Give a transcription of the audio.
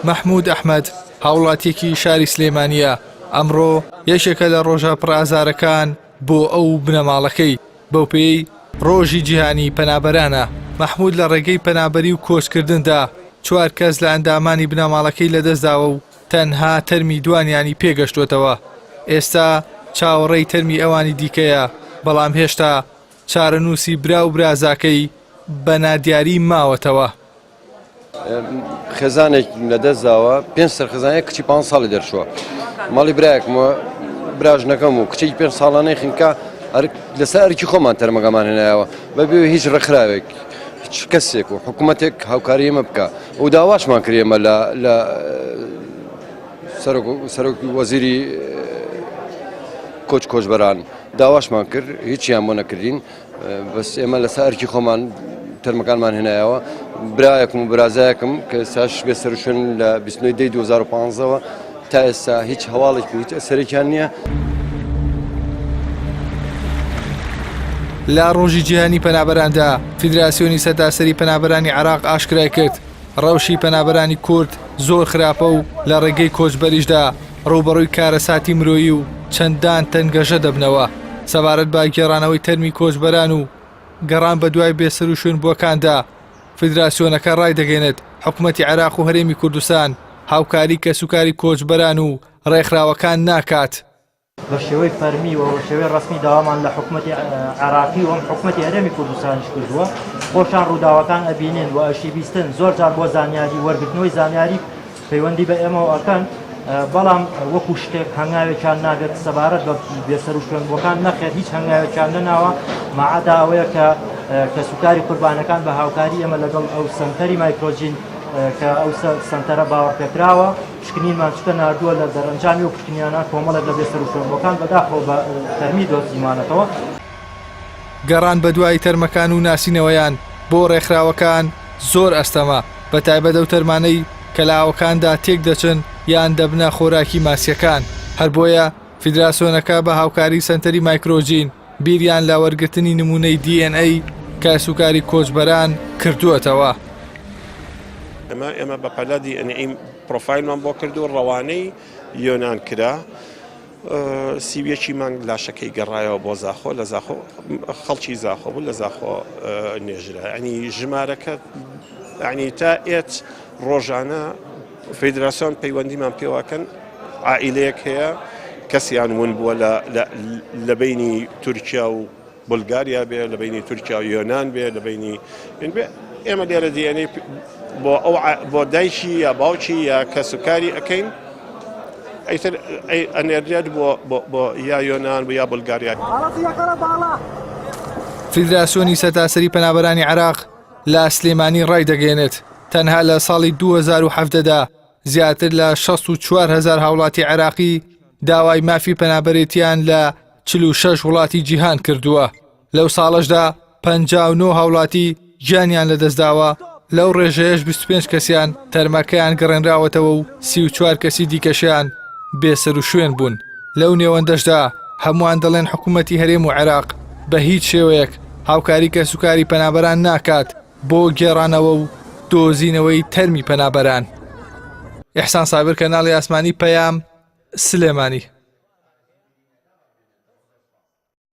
مەحمود ئەحمەد، هاوڵاتییەکی شاری سلێمانییە، ئەمڕۆ یەکێکە لە ڕۆژە پڕ ئازارەکان بۆ ئەو و بنەماڵەکەی، بەوپێیەی ڕۆژی جیهانی پەنابەرانە. مەحمود لە ڕێگەی پەنابەری و کۆچکردندا چوار کەس لە ئەندامانی بنەماڵەکەی لەدەستداوە و تەنها تەرمی دوانیانی پێگەشتووەتەوە، ئێستا چاوەڕێی تەرمی ئەوانی دیکەیە، بەڵام هێشتا چارەنووسی برا و برازاکەی بە نادیاری ماوەتەوە. خێزانێک لەدەستداوە پێنج سەر خێزانێک کچی پ ساڵی دەرچووە ماڵی برایەکمەوە براژنەکەم و کچێکی پێ ساڵانەی خنکا لەسەر ئەرکی خۆمان تەرمەکەمان هێنایەوە بەبێ هیچ ڕێکخراوێک هیچ کەسێک و حکوومەتێک هاوکاری ئێمە بکە و داواشمان کرد ئێمە لە لە سەرۆک وەزیری کۆچ کۆچبەران داواشمان کرد هیچیان بۆ نەکردین بەس ئێمە لەسەر ئەرکی خۆمان تەرمەکانمان هێنایەوە برایەکم و برازایەکم کە ساش بێ سەرشوێن لە 29 دەی 2015ەوە تا ئێستا هیچ هەواڵێک و هیچ ئەسەرێکیان نییە. لە ڕۆژی جیهانی پەنابەراندا فیدراسیۆنی سەرتاسەری پەنابەرانی عێراق ئاشکرای کرد ڕەوشی پەنابەرانی کورد زۆر خراپە و لە ڕێگەی کۆچبەریشدا ڕووبەڕووی کارەساتی مرۆیی و چەندان تەنگەژە دەبنەوە سەبارەت بە گێڕانەوەی تەرمی کۆچبەران و گەڕان بەدوای بێسەروشوێنبووەکاندا فیدراسیۆنەکە ڕایدەگەیەنێت حکومەتی عێراق و هەرێمی کوردستان هاوکاری کەسوکاری کۆچبەران و ڕێکخراوەکان ناکات. بە شێوەی فەرمی و بە شێوەی ڕەسمی داوامان لە حکومەتی عێراقی و حکومەتی هەرێمی کوردستانیش کردووە، خۆشان ڕووداوەکان ئەبینن و ئەشیبیستن، زۆر جار بۆ زانیاری وەرگرتنەوەی زانیاری پەیوەندی بە ئێمەوە ئەکەن، بەڵام وەکو شتێک هەنگاوێکیان نابێت سەبارەت بە بێسەروشوێنبووەکان، نەخێر هیچ هەنگاوێکیان نەناوە، ماعەدا ئەوەیە کە کەسوکاری قوربانەکان بە هاوکاری ئێمە لەگەڵ ئەو سەنتەری مایکرۆجین کە ئەو سەنتەرە باوەڕپێکراوە پشکنینمان چکە ناردووە لە دەرەنجامی ئەو پشکنینانە کۆمەڵێک لە بێسەروشوێنبووەکان بەداخەوە بە تەرمی دۆزیمانەتەوە. گەڕان بەدوای تەرمەکان و ناسینەوەیان بۆ ڕێکخراوەکان زۆر ئەستەمە، بەتایبەت ئەو تەرمانەی کە لە ئاوەکاندا تێکدەچن یان دەبنە خۆراکی ماسییەکان، هەر بۆیە فیدراسیۆنەکە بە هاوکاری سەنتەری مایکرۆجین بیریان لە وەرگرتنی نموونەی DNA کەسوکاری کۆچبەران کردووەتەوە. ئێمە ئێمە بە پەلە DNA پرۆفایلمان بۆ کرد و ڕەوانەی یۆنان کرا. 31 مانگ لاشەکەی گەڕایەوە بۆ زاخۆ لە زاخۆ خەڵکی زاخۆ بوو لە زاخۆ نێژرا ینی ژمارەکە ینی تا ئێت ڕۆژانە فیدراسیۆن پەیوەندیمان پێواکەن عائیلەیەک هەیە کەسیان ون بووە لە بینی تورکیا و بولگاریا بێ لە بینی تورکیا و یۆناان بێ لە بینی بێ ئێمە لێرە دیێنەی بۆ ئەو بۆ دایکی یا باوکی یا کەسوکاری ئەەکەین ئەیتر ئەنێردرێت بۆ بۆ یا یۆناان بۆ یا بولگاریا. فیدراسیۆنی سەرتاسەری پەنابەرانی عێراق لە سلێمانی ڕایدەگەیەنێت، تەنها لە ساڵی 2017 دا زیاتر لە 64 هەزار هاوڵاتی عێراقی داوای مافی پەنابەرێتیان لە 46 وڵاتی جیهان کردووە. لەو ساڵەشدا 59 هاوڵاتی گیانیان لەدەستداوە، لەو ڕێژەیەش 25 کەسیان تەرمەکەیان گەڕێنراوەتەوە و 34 کەسی دیکەشیان بێسەروشوێن بوون. لەو نێوەندەشدا هەمووان دەڵێن حکوومەتی هەرێم و عێراق بە هیچ شێوەیەک هاوکاری کەسوکاری پەنابەران ناکات بۆ گێڕانەوە و دۆزینەوەی تەرمی پەنابەران. ئیحسان سابر کەناڵی ئاسمانی پەیام، سلێمانی.